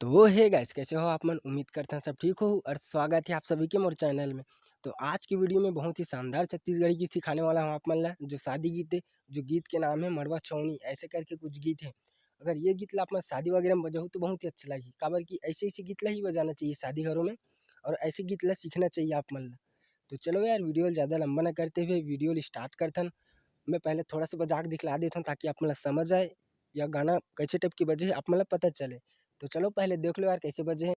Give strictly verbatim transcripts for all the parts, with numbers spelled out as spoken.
तो hey guys, कैसे हो आप मन? उम्मीद करते हैं सब ठीक हो और स्वागत है आप सभी के मोर चैनल में। तो आज की वीडियो में बहुत ही शानदार छत्तीसगढ़ी गीत सिखाने वाला हूँ आप मन ला, जो शादी गीत है, जो गीत के नाम है मड़वा छौनी, ऐसे करके कुछ गीत है। अगर ये गीत ला आप मन शादी वगैरह में बजाहू तो बहुत ही अच्छा लगही, काबर कि ऐसे ऐसे गीत ला ही बजाना चाहिए शादी घरों में और ऐसे गीत ला सीखना चाहिए आप मन ला। तो चलो यार, वीडियो ला ज़्यादा लंबा ना करते हुए वीडियो ला स्टार्ट करथन। मैं पहले थोड़ा सा बजा के दिखला देथन ताकि आप मन ला समझ आए या गाना कैसे टाइप के बजे है आप मन ला पता चले। तो चलो पहले देख लो यार कैसे बजे है।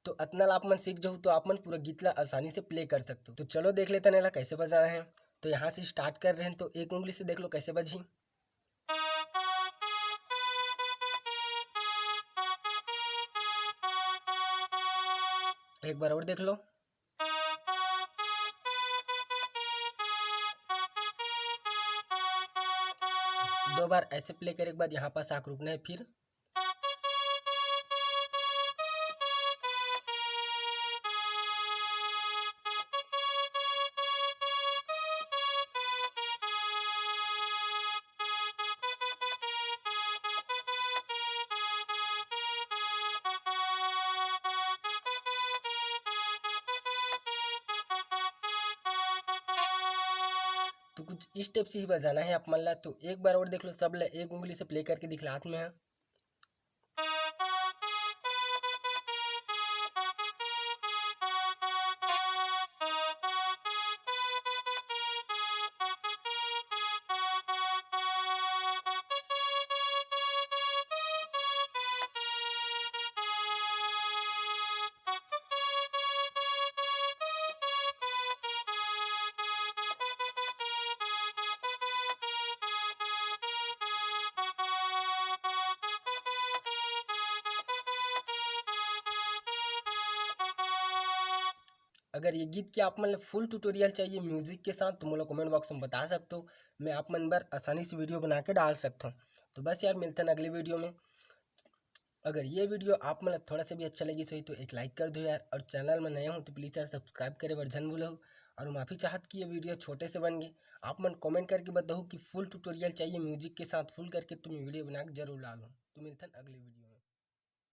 तो अतना ला आप मन सीख जाहू तो आप मन पूरा गीत ला आसानी से प्ले कर सकते हो। तो चलो देख लेते हैं एला कैसे बजाना है। तो यहाँ से स्टार्ट कर रहे हैं, तो एक उंगली से देख लो कैसे बजी। एक बार और देख लो। दो बार ऐसे प्ले करे के बाद यहाँ पास आके रुकना है। फिर तो कुछ इस टाइप से ही बजाना है आप मन ला। तो एक बार और देख लो, सब ला एक उंगली से प्ले करके दिखलात में है। अगर ये गीत के आप मन ल फुल ट्यूटोरियल चाहिए म्यूजिक के साथ, तो मोला कमेंट बॉक्स में बता सकते हो, मैं आप मन बर आसानी से वीडियो बना के डाल सकता हूँ। तो बस यार, मिलते हैं अगले वीडियो में। अगर ये वीडियो आप मन ल थोड़ा सा भी अच्छा लगिस होही तो एक लाइक कर दो यार, और चैनल में नया हो तो प्लीज यार सब्सक्राइब करे बर झन भूलो। और माफ़ी चाहत कि ये वीडियो छोटे से बन गए, आप मन कमेंट करके बताओ कि फुल ट्यूटोरियल चाहिए म्यूजिक के साथ फुल करके, तो मैं वीडियो बना के जरूर डालूँ। तो मिलते हैं अगले वीडियो।